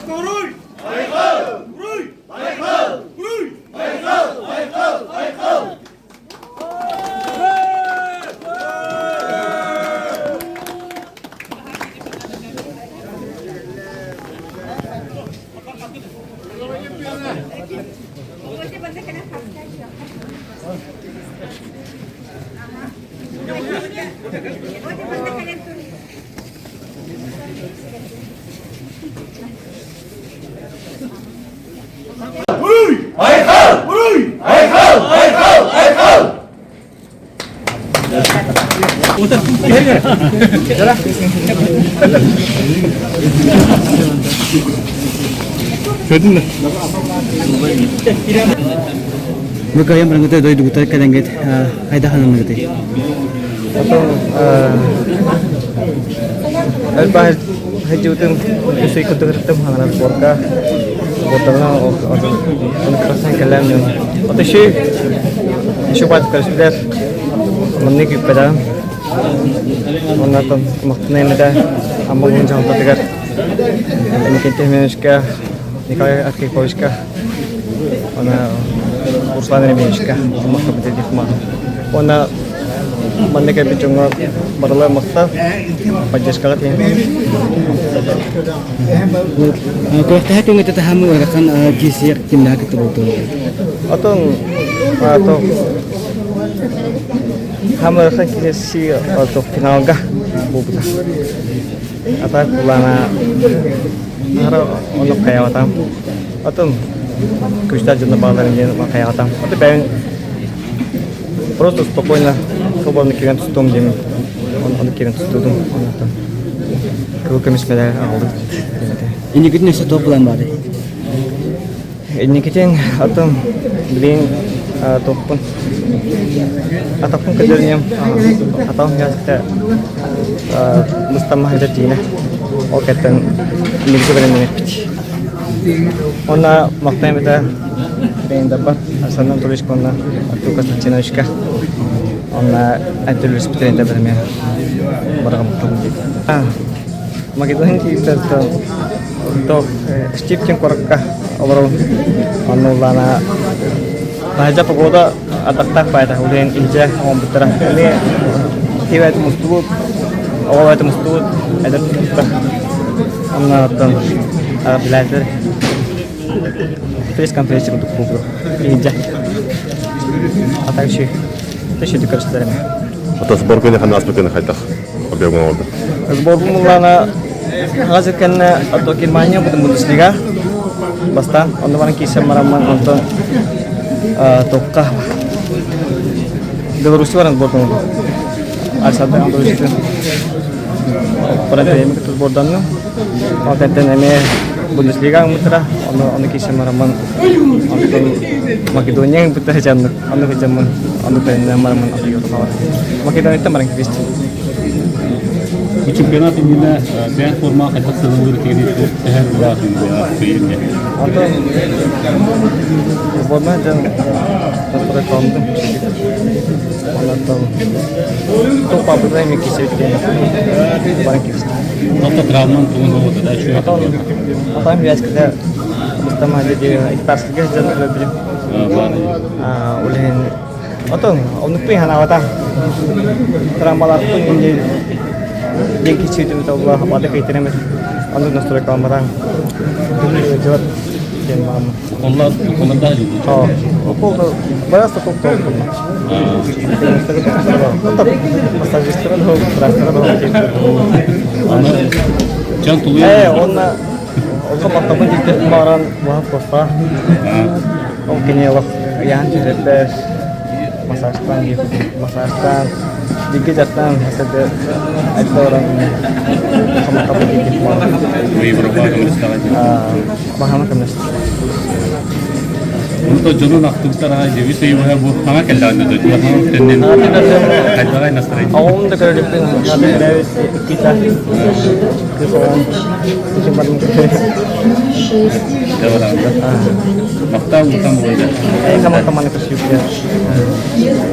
Уруй! Айхал! Уруй! Айхал! Уруй! Айхал! Айхал! Айхал! Уруй! Айхал! Уруй! Айхал! Айхал! Айхал! Бу кыайан барыҥыта дойдугутар кэлэҥҥит хайдах ананныгытый? Элбэх сылдьыбытым үс ый курдук ырыттым хаҥанан спорка спорттарынан ону красан кэллэм дьон от еще еще баат көрүстүлэр маннык үппэтэҕим оннотон махтана эмэтэ Амма улууһун дьаһалтатыгар Иннокентий Семеновичка Николай Архиповичка Она Руслан Еремеевичка Уонна манна кэлбит дьоҥҥо барылар махтал, поддержкаҕа тиийэн. Күрэхтэһэ күҥҥэ таһаамы ыарахан киирсиэх кимнээх кытта буолтуҥ? Отон ато хаамы ыарахан киирсии ото финалга буолбута. Ата кулана ону хайаатам. Атын күстэр дьоно баалларын диэн хайаатам. Ото бэйэн просто спокойно свободно киирэн тустуом диэн ону киирэн тустуудум. Кыл көмүс медаль аҕалдым. Инникитин өссө туох былаан баарый? Инникитин атын билигин туохпун атахпын көрдөрүнүөм атаҕым дьаасыкта быстаммаһа дьиинэ ол кэттэн инникити бэлэмнэниэхпит уонна махтаныам этэ тренердарбар Александр Анатольевичка уонна Артур Константиновичка уонна Антон тренердарбар эмиэ барҕа махталым Македония киирсэртэн Туох Штиптин куоракка олоробун. Онно улаана таһырдьа погода атахтаах баайта улахан илдьэ оҥорбуттара. Эмиэ киһи мустубут, оҕо бэйэтэ мустубут, эдэр тустар. Онно оттон билээтлэр пресс-конференция курдук буолбут. Иһирдьэ. А так еще еще көрүстүлэр эмэ. Ата сборканы ханна хайдах объем оҥорду? Сборбун улаана Хаҕас кэннэ ото Германия бутун Бундеслига бастаан онно баран киирсэн бараммын онтон токка Беларуси баран сборданным. Александр Андреевичтин баран бэйэм кытта сборданным. Ол кэнтэн эмиэ Бундеслига ыммыттара, ону ону киирсэн бараммын онтон Македония ыммыттара сылдьаннык, онно сылдьаммын, онно төннөн бараммын Европаҕа Македонияттан баран киирбит. Бу чемпионат иннинэ бэйэн формаҕа хайдах сыаналыыр этигиний төһө улаах кыайын Онтон сборная дьон настройкаландым. Онтон туох баабытынан эмиэ киирсибит баран киирбит. Тобто травман тугун болута да үчүгэй. Потом потом вязкада Мустама диэки Итарскига сылдьан өлөрбүтүм. Улиһин Отон оннукпун санаабатах. Трамвалаахпын инде диэн кичиитим толла бады кыйтырым оннук настройкаламматах. Дьот диэн баҕам. Уколла уколлардаах дии. Оо, укол бараста топтоо. Массажистара да врачтара да Дьон Ээ, тулуйар. уонна олох махтаммын диэки баран уһап куоспа. Ол кини олох ыйаан түһэрбэр массажтаан массажтаан бииргэ дьартаан сырды айда баран хамаххабыт диэки Баһаама көмөлөстө. Онто дьонун ахтыбыттар аҕай дьэбис ыйыбыһа бу хаҥа кэллэҕинэ дойдуга хаҥа төннөн хайдаҕай настроение. Оҕом да көрөлүкпүн наада төрөөбүт иккитэ кыыс оҕом икки барым Махтал, махтал буолда. Эйка махтал маны көрсүбүтэ.